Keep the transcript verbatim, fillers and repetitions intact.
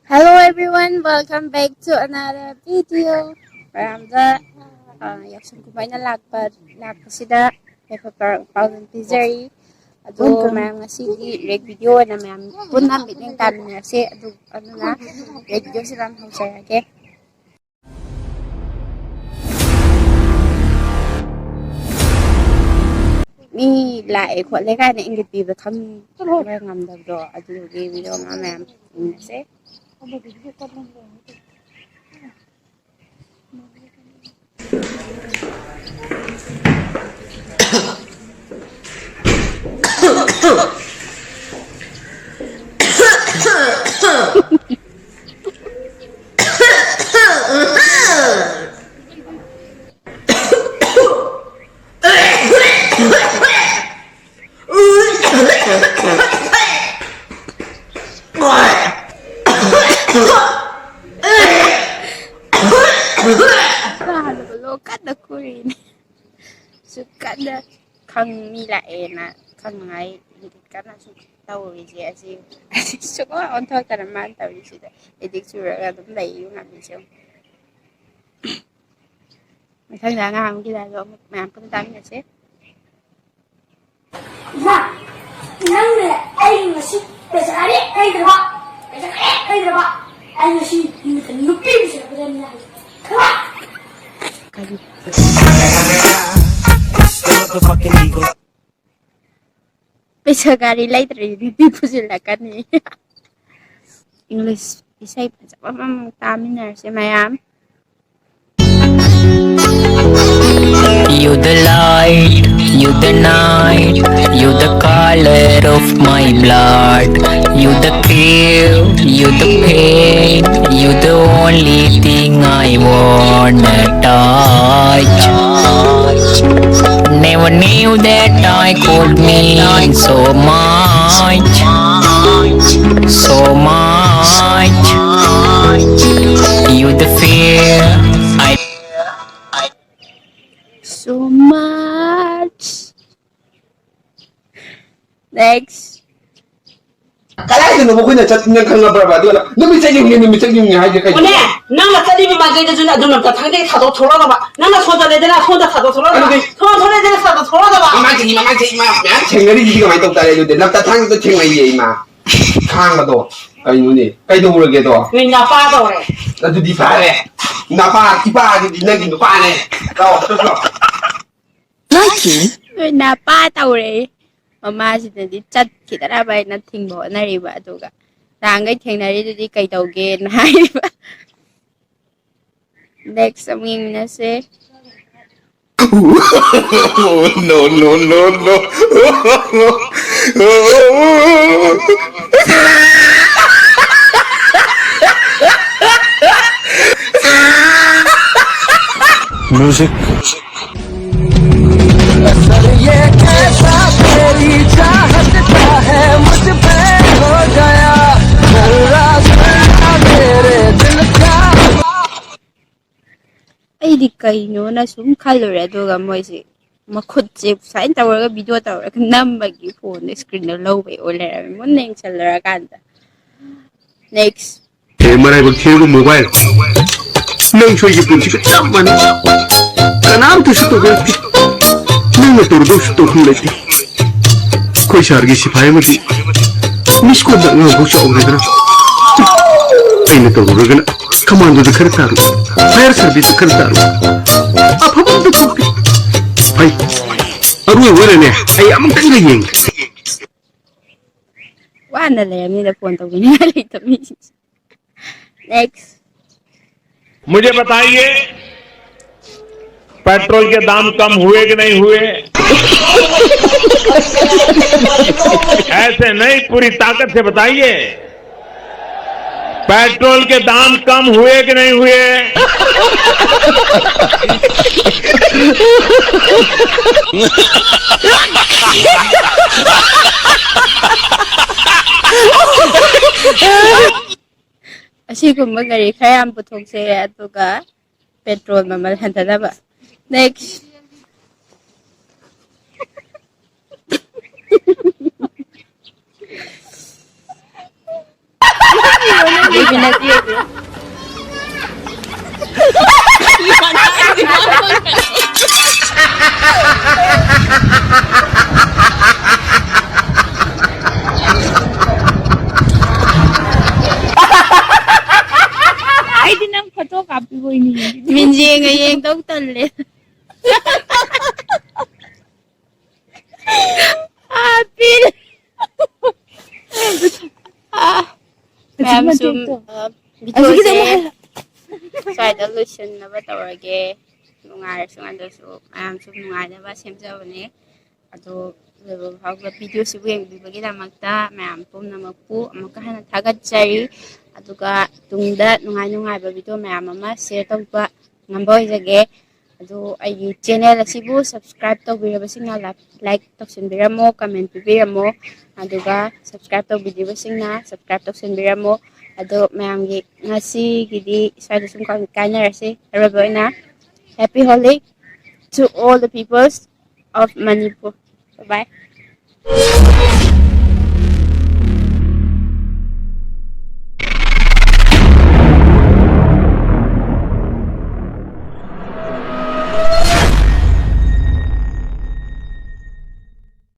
Hello everyone, welcome back to another video. ꯃꯌꯥꯝꯗ ꯑ, ꯌꯥꯎꯁꯪ ꯀꯨꯝꯍꯩꯅ ꯂꯥꯛꯄ ꯂꯥꯛꯄꯁꯤꯗ ꯌꯥꯏꯐ ꯄꯥꯎꯖꯦꯜ ꯄꯤꯖꯔꯤ꯫ ꯑꯗꯣ ꯃꯌꯥꯝ ꯉꯁꯤꯗꯤ ꯔꯤꯌꯦꯛ ꯚꯤꯗꯤꯑꯣ ꯑꯣꯏꯅ ꯃꯌꯥꯝ ꯄꯨꯟꯅ ꯃꯤꯠꯌꯦꯡ ꯇꯥꯃꯤꯟꯅꯔꯁꯦ꯫ ꯑꯗꯨ ꯑꯗꯨꯅ ꯔꯤꯌꯦꯛ ꯚꯤꯗꯤꯑꯣꯁꯤ ꯃꯌꯥꯝ ꯍꯧꯖꯔꯒꯦ꯫ ꯃꯤ ꯂꯥꯛꯑꯦ ꯈꯣꯠꯂꯦ ꯀꯥꯏꯅ ꯏꯪꯒꯤꯠ ꯄꯤꯕ ꯈꯪꯕ ꯉꯝꯗꯕꯗꯣ ꯑꯗꯨꯗꯨꯒꯤ ꯚꯤꯗꯤꯑꯣ ꯃꯌꯥꯝ ꯌꯦꯡꯉꯁꯦ꯫ ꯆꯥꯅꯕ ꯂꯣꯛ ꯀꯟꯅ ꯈꯨꯔꯤꯅꯦ꯫ ꯁꯨ ꯀꯟꯅ ꯈꯪ ꯃꯤ ꯂꯥꯛꯑꯦꯅ ꯈꯪꯅꯉꯥꯏ ꯀꯟꯅ ꯁꯨꯝ ꯇꯧꯔꯤꯁꯦ꯫ ꯑꯁꯤ ꯑꯁꯤ ꯁꯨꯡꯑꯣꯟ ꯑꯣꯟꯊꯣꯛꯇꯅ ꯃꯥꯅ ꯇꯧꯔꯤꯁꯤꯗ ꯑꯦꯗꯤꯛ ꯆꯨꯔꯒ ꯑꯗꯨꯝ ꯂꯩꯌꯨ ꯉꯝꯃꯤꯁꯦ꯫ ꯃꯊꯪꯗ ꯑꯉꯥꯡ ꯑꯃꯒꯤ ꯂꯥꯏꯔꯤꯛ ꯑꯃꯨꯛ ꯃꯌꯥꯝ ꯄꯨꯟꯅ ꯇꯥꯃꯤꯟꯅꯁꯦ꯫ ꯏꯃꯥ, ꯅꯪꯅ ꯑꯩ ꯉꯁꯤ ꯄꯩꯁꯥ ꯍꯦꯛ ꯂꯩꯗ꯭ꯔꯕ, ꯄꯩꯁꯥ ꯍꯦꯛ ꯂꯩꯗ꯭ꯔꯕ, ꯑꯩ ꯉꯁꯤ ꯅꯨꯃꯤꯠꯇ ꯅꯨꯄꯤ ꯄꯨꯁꯤꯜꯂꯛꯀꯗꯕꯅꯤ ꯍꯥꯏ꯫ ꯈꯪꯉꯕ? ꯀꯔꯤ? ꯄꯩꯁꯥ ꯒꯥꯔꯤ ꯂꯩꯇ꯭ꯔꯗꯤ ꯅꯨꯄꯤ ꯄꯨꯁꯤꯜꯂꯛꯀꯅꯤ꯫ ꯏꯪꯂꯤꯁ ꯏꯁꯩ ꯐꯖꯕ ꯑꯃꯃꯨꯛ ꯇꯥꯃꯤꯟꯅꯔꯁꯦ ꯃꯌꯥꯝ꯫ You the light, you the night, you the color of my blood. You the fear, you the pain, you the only thing I wanna touch. Never knew that I could mean so much, so much. You the fear, I so much. Next. ꯀꯗꯥꯏꯗꯅꯣ ꯑꯩꯈꯣꯏꯅ ꯆꯠ-, ꯅꯪ ꯈꯪꯉꯕ꯭ꯔꯕ? ꯑꯗꯨꯒ ꯅꯨꯃꯤꯠ ꯆꯠꯅꯤꯡꯉꯦ, ꯅꯨꯃꯤꯠ ꯆꯠꯅꯤꯡꯉꯦ ꯍꯥꯏꯁꯦ ꯀꯩꯒꯤꯅꯣ? ꯑꯣꯅꯦ, ꯅꯪꯅ ꯆꯠꯂꯤꯕ ꯃꯥꯏꯀꯩꯗꯁꯨ ꯑꯗꯨꯝ ꯅꯝꯇ ꯊꯥꯡꯗꯩ ꯊꯥꯗꯣꯛ ꯊꯣꯛꯂꯛꯑꯕ꯫ ꯅꯪꯅ ꯁꯣꯝ ꯆꯠꯂꯦꯗꯅ ꯁꯣꯝꯗ ꯊꯥꯗꯣꯛ ꯊꯣꯛꯂꯛꯑꯕ꯫ ꯑꯗꯨꯗꯤ ꯁꯣꯝ ꯊꯣꯛꯂꯦꯗꯅ ꯊꯥꯗꯣꯛ ꯊꯣꯛꯂꯛꯑꯕ꯫ ꯃꯃꯥꯡ ꯆꯍꯤ, ꯃꯃꯥꯡ ꯆꯍꯤ ꯏꯃꯥ ꯃꯌꯥꯝ ꯊꯦꯡꯅꯔꯤꯁꯤꯗꯤ ꯀꯃꯥꯏꯅ ꯇꯧ ꯇꯥꯔꯦ ꯑꯗꯨꯗꯤ? ꯅꯝꯇ ꯊꯥꯡꯗ ꯊꯦꯡꯅꯩꯌꯦ ꯏꯃꯥ꯫ ꯈꯥꯡꯕꯗꯣ ꯀꯩꯅꯣꯅꯦ? ꯀꯩꯗꯧꯔꯒꯦꯗꯣ? ꯅꯣꯏ ꯅꯄꯥ ꯇꯧꯔꯦ꯫ ꯑꯗꯨꯗꯤ ꯐꯔꯦ꯫ ꯅꯄꯥ, ꯏꯄꯥꯗꯨꯗꯤ ꯅꯪꯒꯤ ꯅꯨꯄꯥꯅꯦ꯫ ꯂꯥꯛꯑꯣ, ꯆꯠꯂꯣ꯫ ꯅꯣꯏ ꯅꯄꯥ ꯇꯧꯔꯦ꯫ ꯃꯃꯥꯁꯤꯅꯗꯤ ꯆꯠꯈꯤꯗꯅꯕ ꯍꯥꯏꯅ ꯊꯤꯡꯕ ꯍꯣꯠꯅꯔꯤꯕ, ꯑꯗꯨꯒ ꯅꯍꯥꯟꯈꯩ ꯊꯦꯡꯅꯔꯤꯗꯨꯗꯤ ꯀꯩꯗꯧꯒꯦꯅ ꯍꯥꯏꯔꯤꯕ꯫ Next ꯑꯃꯨꯛ ꯌꯦꯡꯃꯤꯟꯅꯁꯦ꯫ No, no, no, no. Music. असर ये कैसा तेरी चाहत का है, मुझ पे हो गया, जर्रा जर्रा मेरे दिल का। ꯑꯩꯗꯤ ꯀꯩꯅꯣꯅ ꯁꯨꯝ ꯈꯜꯂꯨꯔꯦ, ꯑꯗꯨꯒ ꯃꯣꯏꯁꯦ ꯃꯈꯨꯠꯁꯦ ꯁꯨꯃꯥꯏꯅ ꯇꯧꯔꯒ ꯚꯤꯗꯤꯑꯣ ꯇꯧꯔꯒ ꯅꯝꯕꯒꯤ ꯐꯣꯟꯗꯣ ꯁ꯭ꯀ꯭ꯔꯤꯟꯗꯣ ꯂꯧꯕꯩ ꯑꯣꯏ ꯂꯩꯔꯝꯃꯦ ꯃꯨꯟꯅ ꯌꯦꯡꯁꯜꯂꯨꯔꯀꯥꯟꯗ꯫ Next. ꯍꯦ ꯃꯔꯥꯏꯕꯛ ꯊꯤꯔꯒ ꯃꯣꯕꯥꯏꯜ꯫ ꯅꯪꯁꯨ ꯑꯩꯒꯤ ꯄꯨꯟꯁꯤꯒ ꯆꯞ ꯃꯥꯟꯅꯩ꯫ ꯀꯅꯥꯝꯇꯁꯨ ꯇꯧꯕꯤꯔꯛꯇꯦ꯫ ꯅꯪꯅ ꯇꯧꯔꯨꯗꯧꯁꯨ ꯇꯧꯐꯝ ꯂꯩꯇꯦ꯫ ꯑꯩꯈꯣꯏ ꯁꯍꯔꯒꯤ ꯁꯤꯐꯥꯏ ꯑꯃꯗꯤ ꯃꯤꯁ ꯀꯣꯜꯗ ꯑꯉꯥꯡ ꯐꯥꯎ ꯆꯥꯎꯔꯦꯗꯅ꯫ ꯑꯩꯅ ꯇꯧꯔꯨꯔꯒꯅ ꯀꯃꯥꯟꯗꯣꯗ ꯈꯔ ꯇꯥꯔꯨ, ꯐꯥꯌꯔ ꯁꯥꯔꯚꯤꯁꯇ ꯈꯔ ꯇꯥꯔꯨ, ꯑꯐꯕ ꯑꯝꯇ ꯊꯣꯛꯇꯦ꯫ ꯐꯩ, ꯑꯔꯣꯏꯕ ꯑꯣꯏꯅꯅꯦ ꯑꯩ ꯑꯃꯨꯛꯇꯪꯒ ꯌꯦꯡꯒꯦ꯫ ꯋꯥꯅ ꯂꯩꯔꯝꯃꯤꯗ ꯐꯣꯟ ꯇꯧꯕꯤꯅꯤꯡꯉꯥꯏ ꯂꯩꯇꯕ ꯃꯤꯁꯤꯡꯁꯦ꯫ Next. मुझे बताइए, पेट्रोल के दाम कम हुए कि नहीं हुए? ऐसे नहीं, पूरी ताकत से बताइए, पेट्रोल के दाम कम हुए कि नहीं हुए? ꯑꯁꯤꯒꯨꯝꯕ ꯒꯥꯔꯤ ꯈꯔ ꯌꯥꯝ ꯄꯨꯊꯣꯛꯁꯦ, ꯑꯗꯨꯒ ꯄꯦꯇ꯭ꯔꯣꯜ ꯃꯃꯜ ꯍꯟꯊꯅꯕ꯫ Next. ꯑꯩꯁꯨ ꯅꯠꯇꯦ꯫ ꯑꯩꯗꯤ ꯅꯪ ꯐꯣꯇꯣ ꯀꯥꯞꯄꯤꯕ ꯑꯣꯏꯅꯤꯡꯉꯦ꯫ ꯃꯤꯟꯖꯦꯡꯒ ꯌꯦꯡꯗꯧ ꯇꯜꯂꯦ꯫ ꯑꯥ, ꯄꯦꯜꯂꯦ꯫ ꯑꯥ, ꯃꯌꯥꯝ ꯁꯨꯝ, ꯑ, ꯍꯧꯖꯤꯛꯀꯤꯗꯣ ꯑꯃꯨꯛ ꯚꯤꯗꯤꯑꯣꯁꯦ ꯍꯜꯂꯣ꯫ ꯁ꯭ꯋꯥꯏꯗ ꯂꯣꯏꯁꯤꯟꯅꯕ ꯇꯧꯔꯒꯦ꯫ ꯅꯨꯡꯉꯥꯏꯔꯁꯨ ꯉꯥꯏꯗꯁꯨ ꯃꯌꯥꯝ ꯁꯨꯝ ꯅꯨꯡꯉꯥꯏꯅꯕ ꯁꯦꯝꯖꯕꯅꯦ꯫ ꯑꯗꯣ ꯂꯣꯏꯕ ꯐꯥꯎꯕ ꯚꯤꯗꯤꯑꯣꯁꯤꯕꯨ ꯌꯦꯡꯕꯤꯕꯒꯤꯗꯃꯛꯇ ꯃꯌꯥꯝ ꯄꯨꯝꯅꯃꯛꯄꯨ ꯑꯃꯨꯛꯀ ꯍꯟꯅ ꯊꯥꯒꯠꯆꯔꯤ꯫ ꯑꯗꯨꯒ ꯇꯨꯡꯗ ꯅꯨꯡꯉꯥꯏ ꯅꯨꯡꯉꯥꯏꯕ ꯚꯤꯗꯤꯑꯣ ꯃꯌꯥꯝ ꯑꯃ ꯁꯤꯌꯔ ꯇꯧꯕ ꯉꯝꯕ ꯑꯣꯏꯖꯒꯦ꯫ ꯑꯗꯣ ꯑꯩꯒꯤ ꯆꯦꯅꯦꯜ ꯑꯁꯤꯕꯨ ꯁꯕꯁꯀ꯭ꯔꯥꯏꯕ ꯇꯧꯕꯤꯔꯕꯁꯤꯡꯅ ꯂꯥꯏꯛ ꯇꯧꯁꯤꯟꯕꯤꯔꯝꯃꯣ, ꯀꯃꯦꯟ ꯄꯤꯕꯤꯔꯝꯃꯣ꯫ ꯑꯗꯨꯒ ꯁꯕꯁꯀ꯭ꯔꯥꯏꯕ ꯇꯧꯕꯤꯗ꯭ꯔꯤꯕꯁꯤꯡꯅ ꯁꯕꯁꯀ꯭ꯔꯥꯏꯕ ꯇꯧꯁꯤꯟꯕꯤꯔꯝꯃꯣ꯫ ꯑꯗꯣ ꯃꯌꯥꯝꯒꯤ ꯉꯁꯤꯒꯤꯗꯤ ꯁ꯭ꯋꯥꯏꯗ ꯁꯨꯝ ꯀꯥꯏꯅꯔꯁꯤ꯫ ꯑꯔꯣꯏꯕ ꯑꯣꯏꯅ, Happy Holi to all the peoples of Manipur. Bye bye.